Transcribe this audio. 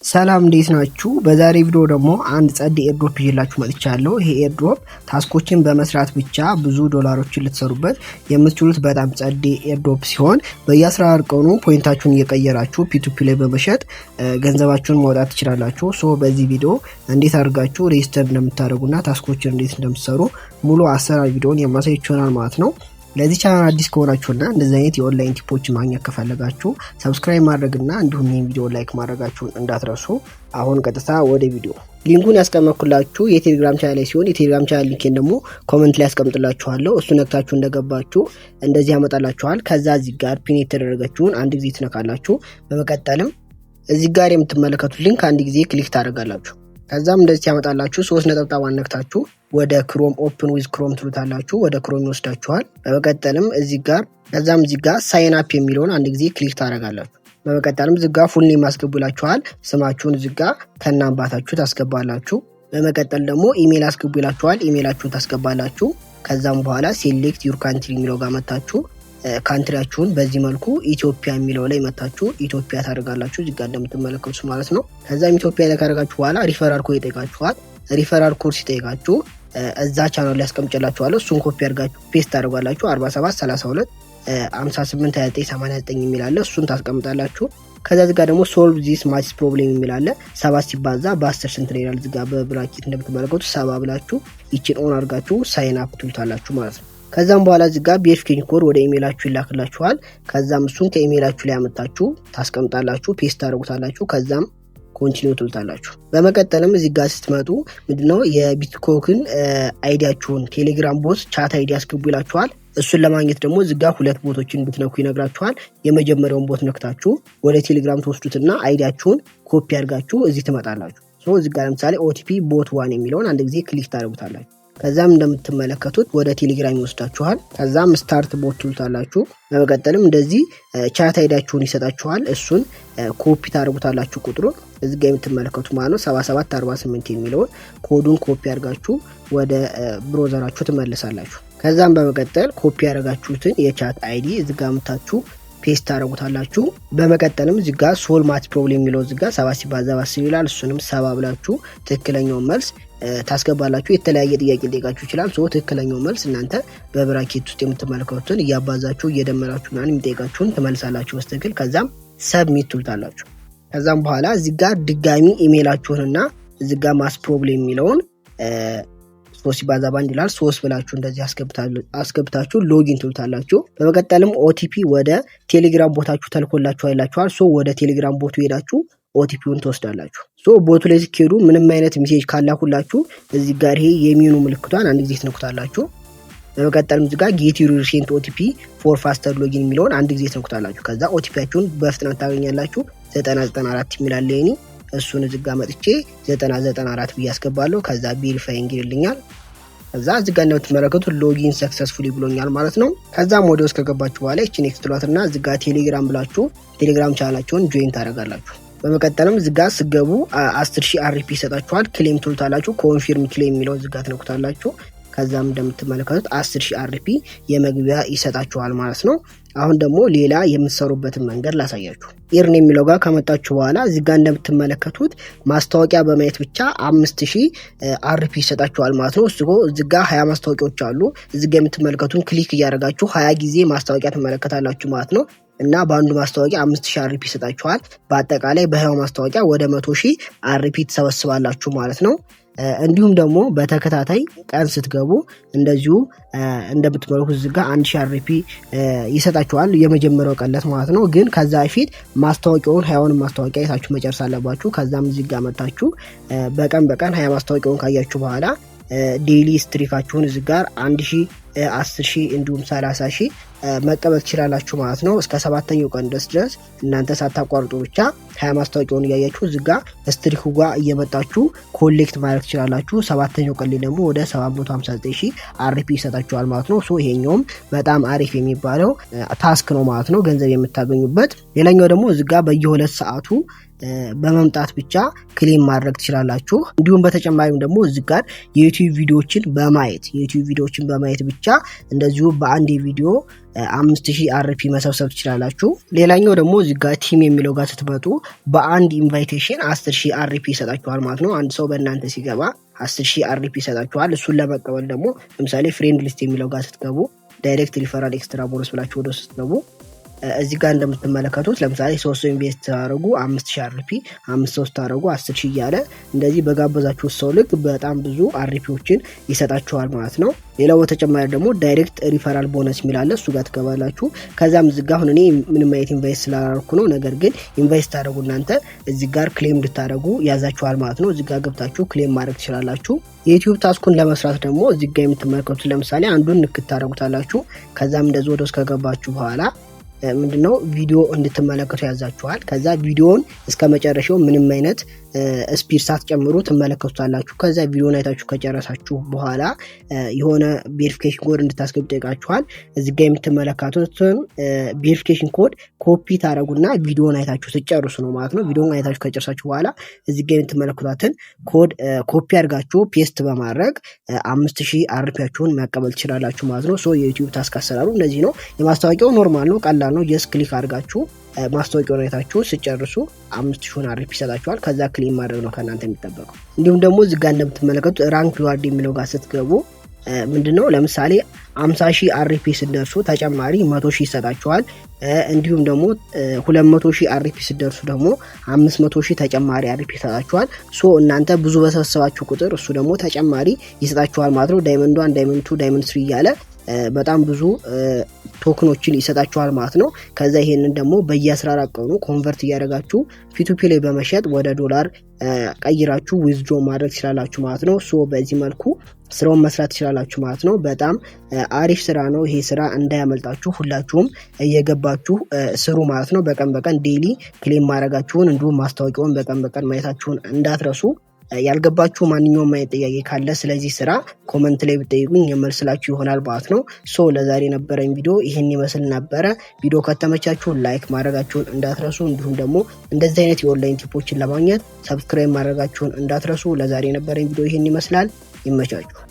ሰላም፣ እንዴት ናችሁ? በዛሬ ቪዲዮ ደግሞ አንድ ጸዴ airdrop ይዤላችሁ መጥቻለሁ። ይሄ airdrop task ኦችን በመስራት ብቻ ብዙ ዶላሮችን ልትሰሩበት የምትችሉት በጣም ጸዴ airdrop ሲሆን በየ14 ቀኑ point ኣችሁን እየቀየራችሁ P2P ላይ በመሸጥ ገንዘባችሁን ማውጣት ትችላላችሁ። So በዚህ ቪዲዮ እንዴት አድርጋችሁ register እንደምታደርጉና task ኦችን እንዴት እንደምትሰሩ ሙሉ አሰራር ቪዲዮን የማሳያችሁ ይሆናል ማለት ነው። ለዚህ ቻናል አዲስ ከሆናችሁና እንደዚህ አይነት የ online tip ኦች ማግኘት ከፈለጋችሁ subscribe ማድረግና እንዲሁም ይህን ቪዲዮ like ማድረጋችሁን እንዳትረሱ። አሁን ቀጥታ ወደ ቪዲዮ። Link ኡን ያስቀመጥኩላችሁ የቴሌግራም ቻናል ላይ ሲሆን የቴሌግራም channel link ኤን ደግሞ comment ላይ ያስቀምጥላችኋለሁ። እሱ ነክታችሁ እንደገባችሁ እንደዚህ ያመጣላችኋል። ከዛ እዚህ ጋር pin የተደረገችውን አንድ ጊዜ ትነካላችሁ። በመቀጠልም እዚህ ጋር የምትመለከቱት link አንድ ጊዜ click ታደርጋላችሁ። ከዛም እንደዚህ ያመጣላችሁ፣ ሶስት ነጠብጣብ ነክታችሁ ወደ Chrome፣ open with Chrome ትሉታላችሁ። ወደ Chrome ይወስዳችኋል። በመቀጠልም እዚህ ጋር፣ ከዛም እዚህ ጋር sign up የሚለውን አንድ ጊዜ click ታደርጋላችሁ። በመቀጠልም እዚህ ጋር full name አስገቡ ይላችኋል። ስማችሁን እዚህ ጋር ከነ አባታችሁ ታስገባላችሁ። በመቀጠል ደግሞ ኢሜል አስገቡ ይላችኋል። ኢሜይላችሁን ታስገባላችሁ። ከዛም በኋላ select your country የሚለው ጋር መታችሁ country ያችሁን በዚህ መልኩ ኢትዮጵያ የሚለው ላይ መታችሁ ኢትዮጵያ ታደርጋላችሁ። እዚህ ጋር እንደምትመለከቱት ማለት ነው። ከዛም ኢትዮጵያ ላይ ካደረጋችሁ በኋላ referral code ይጠይቃችኋል። Referral code ሲጠይቃችሁ እዛ ቻናል ላይ ያስቀምጭላችኋለሁ። እሱን ኮፒ አድርጋችሁ paste ታደርጓላችሁ። 47 32 58 29 89 የሚል አለ። እሱን ታስቀምጣላችሁ። ከዛ እዚህ ጋር ደግሞ solve this maths problem የሚል አለ። 7 ሲባዛ በ10 ስንት ነው ይላል። እዚህ ጋር በ bracket እንደምትመለከቱ 70 ብላችሁ ይችን on አድርጋችሁ sign up ትሉታላችሁ ማለት ነው። ከዛም በኋላ እዚህ ጋር verification code ወደ ኢሜይላችሁ ይላክላችኋል። ከዛም እሱን ከኢሜይላችሁ ላይ አመጣችሁ ታስቀምጣላችሁ፣ paste ታደርጉታላችሁ። ከዛም continue ትሉታላችሁ። በመቀጠልም እዚህ ጋር ስትመጡ ምንድነው የቢትኮክን ID ያችሁን፣ ቴሌግራም bot chat ID አስገቡ ይላችኋል። እሱን ለማግኘት ደግሞ እዚህ ጋር ሁለት bot ኦችን እንድትነኩ ይነግራችኋል። የመጀመሪያውን bot ነክታችሁ ወደ ቴሌግራም ትወስዱትና ID ያችሁን copy አድርጋችሁ እዚህ ትመጣላችሁ። እዚህ ጋር ለምሳሌ OTP bot one የሚለውን አንድ ጊዜ click ታደርጉታላችሁ። ከዛም እንደምትመለከቱት ወደ ቴሌግራም ይወስዳችኋል። ከዛም start bot ትሉታላችሁ። በመቀጠልም እንደዚህ chat ID ያችሁን ይሰጣችኋል። እሱን ኮፒ ታደርጉታላችሁ። ቁጥሩን እዚህ ጋር የምትመለከቱት ማለት ነው፣ 7748 የሚለውን code ኡን copy አድርጋችሁ ወደ browser ኣችሁ ትመለሳላችሁ። ከዛም በመቀጠል ኮፒ ያደረጋችሁትን የ chat ID እዚህ ጋር መታችሁ paste ታደርጉታላችሁ። በመቀጠልም እዚህ ጋር solve math problem የሚለው እዚህ ጋር 7 ሲባዛ በ10 ይላል። እሱንም 70 ብላችሁ ትክክለኛውን መልስ ታስገባላችሁ። የተለያየ ጥያቄ ሊጠይቃችሁ ይችላል። So ትክክለኛው መልስ እናንተ በ bracket ውስጥ የምትመለከቱትን እያባዛችሁ፣ እየደመራችሁ ምናምን የሚጠይቃችሁን ትመልሳላችሁ በትክክል። ከዛም submit ትሉታላችሁ። ከዛም በኋላ እዚህ ጋር ድጋሚ ኢሜይላችሁንና እዚህ ጋር math problem የሚለውን 3 ሲባዛ በአንድ ይላል፣ 3 ብላችሁ እንደዚህ አስገብታችሁ login ትሉታላችሁ። በመቀጠልም OTP ወደ ቴሌግራም bot ኣችሁ ተልኮላችሁ ይላችኋል። So ወደ ቴሌግራም bot ኡ ሄዳችሁ OTP ውን ትወስዳላችሁ። So bot ኡ ላይ ስትሄዱ ምንም አይነት message ካላኩላችሁ እዚህ ጋር ይሄ የሜኑ ምልክቷን አንድ ጊዜ ትነኩታላችሁ። በመቀጠልም እዚህ ጋር get your recent OTP for faster login የሚለውን አንድ ጊዜ ትነኩታላችሁ። ከዛ OTP ያችሁን በፍጥነት ታገኛላችሁ። 994 የሚላለ የኔ፣ እሱን እዚህ ጋር መጥቼ 994 ብዬ አስገባለሁ። ከዛ verifying ይልኛል። ከዛ እዚህ ጋር እንደምትመለከቱት login successfully ብሎኛል ማለት ነው። ከዛም ወደ ውስጥ ከገባችሁ በኋላ ይቺን next ትሏትና እዚህ ጋር ቴሌግራም ብላችሁ ቴሌግራም channel ኣቸውን join ታደርጋላችሁ። በመቀጠልም እዚህ ጋር ስትገቡ 10,000 RP ይሰጣችኋል። Claim ትሉታላችሁ። Confirm claim የሚለው እዚህ ጋር ትነኩታላችሁ። ከዛም እንደምትመለከቱት 10,000 RP የመግቢያ ይሰጣችኋል ማለት ነው። አሁን ደግሞ ሌላ የምትሰሩበትን መንገድ ላሳያችሁ። Earn የሚለው ጋር ከመጣችሁ በኋላ እዚህ ጋር እንደምትመለከቱት ማስታወቂያ በማየት ብቻ 5000 RP ይሰጣችኋል ማለት ነው። እሱ እዚህ ጋር 20 ማስታወቂያዎች አሉ። እዚህ ጋር የምትመለከቱን click እያደረጋችሁ 20 ጊዜ ማስታወቂያ ትመለከታላችሁ ማለት ነው። እና በአንዱ ማስታወቂያ 5000 RP ይሰጣችኋል። በአጠቃላይ በ20 ማስታወቂያ ወደ 100,000 RP ትሰበስባላችሁ ማለት ነው። እንዲሁም ደግሞ በተከታታይ ቀን ስትገቡ እንደዚሁ እንደምትመለከቱት እዚህ ጋር 1000 RP ይሰጣችኋል የመጀመሪያው ቀን ማለት ነው። ግን ከዛ በፊት ማስታወቂያውን 20ውን ማስታወቂያ አይታችሁ መጨረስ አለባችሁ። ከዛም እዚህ ጋር መታችሁ በቀን በቀን 20 ማስታወቂያውን ካያችሁ በኋላ daily streak ኣችሁን እዚህ ጋር 1000፣ 10,000 እንዲሁም 30,000 መቀበል ትችላላችሁ ማለት ነው። እስከ ሰባተኛው ቀን ድረስ እናንተ ሳታቋርጡ ብቻ 20 ማስታወቂያውን እያያችሁ እዚህ ጋር streak ኡ ጋር እየመጣችሁ collect ማድረግ ትችላላችሁ። ሰባተኛው ቀን ላይ ደግሞ ወደ 759,000 RP ይሰጣችኋል ማለት ነው። So ይሄኛውም በጣም አሪፍ የሚባለው task ነው ማለት ነው፣ ገንዘብ የምታገኙበት። ሌላኛው ደግሞ እዚህ ጋር በየሁለት ሰዓቱ በመምጣት ብቻ claim ማድረግ ትችላላችሁ። እንዲሁም በተጨማሪም ደግሞ እዚህ ጋር የዩቲዩብ ቪዲዮዎችን በማየት፣ የዩቲዩብ ቪዲዮዎችን በማየት ብቻ እንደዚሁ በአንድ ቪዲዮ 5000 RP መሰብሰብ ትችላላችሁ። ሌላኛው ደግሞ እዚህ ጋር team የሚለው ጋር ስትመጡ በአንድ invitation 10,000 RP ይሰጣችኋል ማለት ነው። አንድ ሰው በእናንተ ሲገባ 10,000 RP ይሰጣችኋል። እሱን ለመቀበል ደግሞ ለምሳሌ friend list የሚለው ጋር ስትገቡ direct referral extra bonus ብላችሁ ወደ ስትገቡ እዚህ ጋር እንደምትመለከቱት ለምሳሌ 3 ሰው invite ስታደርጉ 5000 RP፣ 5 ሰው ስታደርጉ 10,000 እያለ እንደዚህ በጋበዛችሁ ሰው ልክ በጣም ብዙ RP ዎችን ይሰጣችኋል ማለት ነው። ሌላው በተጨማሪ ደግሞ direct referral bonus የሚል አለ። እሱ ጋር ትገባላችሁ። ከዛም እዚህ ጋር አሁን እኔ ምንም አይነት invite ስላላረኩ ነው። ነገር ግን invite ስታደርጉ እናንተ እዚህ ጋር claim እንድታደርጉ ያዛችኋል ማለት ነው። እዚህ ጋር ገብታችሁ claim ማድረግ ትችላላችሁ። የዩቲዩብ task ኡን ለመስራት ደግሞ እዚህ ጋር የምትመለከቱት ለምሳሌ አንዱን ንክት ታደርጉታላችሁ። ከዛም እንደዚህ ወደ ውስጥ ከገባችሁ በኋላ ምንድነው ቪዲዮ እንድትመለከቱ ያዛችኋል። ከዛ ቪዲዮውን እስከ መጨረሻው ምንም አይነት speed ሳትጨምሩ ትመለከቱታላችሁ። ከዛ ቪዲዮውን አይታችሁ ከጨረሳችሁ በኋላ የሆነ verification code እንድታስገቡ ይጠይቃችኋል። እዚህ ጋር የምትመለከቱትን verification code copy ታደርጉና ቪዲዮውን አይታችሁ ስትጨርሱ ነው ማለት ነው። ቪዲዮውን አይታችሁ ከጨረሳችሁ በኋላ እዚህ ጋር የምትመለከቷትን code copy አድርጋችሁ paste በማድረግ 5000 RP ያችሁን መቀበል ትችላላችሁ ማለት ነው። So የዩቲዩብ task አሰራሩ እንደዚህ ነው። የማስታወቂያው normal ነው፣ ቀላል ነው። Just click አድርጋችሁ ማስታወቂያውን አይታችሁ ስትጨርሱ 5000 RP ይሰጣችኋል። ከዛ claim ማድረግ ነው ከእናንተ የሚጠበቀው። እንዲሁም ደግሞ እዚህ ጋር እንደምትመለከቱት rank reward የሚለው ጋር ስትገቡ ምንድነው ለምሳሌ 50,000 RP ስትደርሱ ተጨማሪ 100,000 ይሰጣችኋል። እንዲሁም ደግሞ 200,000 RP ስትደርሱ ደግሞ 500,000 ተጨማሪ RP ይሰጣችኋል። So እናንተ ብዙ በሰበሰባችሁ ቁጥር እሱ ደግሞ ተጨማሪ ይሰጣችኋል ማለት ነው። Diamond 1፣ diamond 2፣ diamond 3 እያለ በጣም ብዙ token ኦችን ይሰጣችኋል ማለት ነው። ከዛ ይሄንን ደግሞ በየ14 ቀኑ convert እያደረጋችሁ P2P ላይ በመሸጥ ወደ ዶላር ቀይራችሁ withdraw ማድረግ ትችላላችሁ ማለት ነው። So በዚህ መልኩ ስራውን መስራት ትችላላችሁ ማለት ነው። በጣም አሪፍ ስራ ነው። ይሄ ስራ እንዳያመልጣችሁ ሁላችሁም እየገባችሁ ስሩ ማለት ነው። በቀን በቀን daily claim ማድረጋችሁን እንዲሁም ማስታወቂያውን በቀን በቀን ማየታችሁን እንዳትረሱ። ያልገባችሁ ማንኛውም አይነት ጥያቄ ካለ ስለዚህ ስራ comment ላይ ብትጠይቁኝ የመልስላችሁ ይሆናል ማለት ነው። So ለዛሬ የነበረኝ ቪዲዮ ይህን ይመስል ነበረ። ቪዲዮ ከተመቻችሁ like ማድረጋችሁን እንዳትረሱ፣ እንዲሁም ደግሞ እንደዚህ አይነት የ online tip ኦችን ለማግኘት subscribe ማድረጋችሁን እንዳትረሱ። ለዛሬ የነበረኝ ቪዲዮ ይህን ይመስላል። ይመቻችሁ።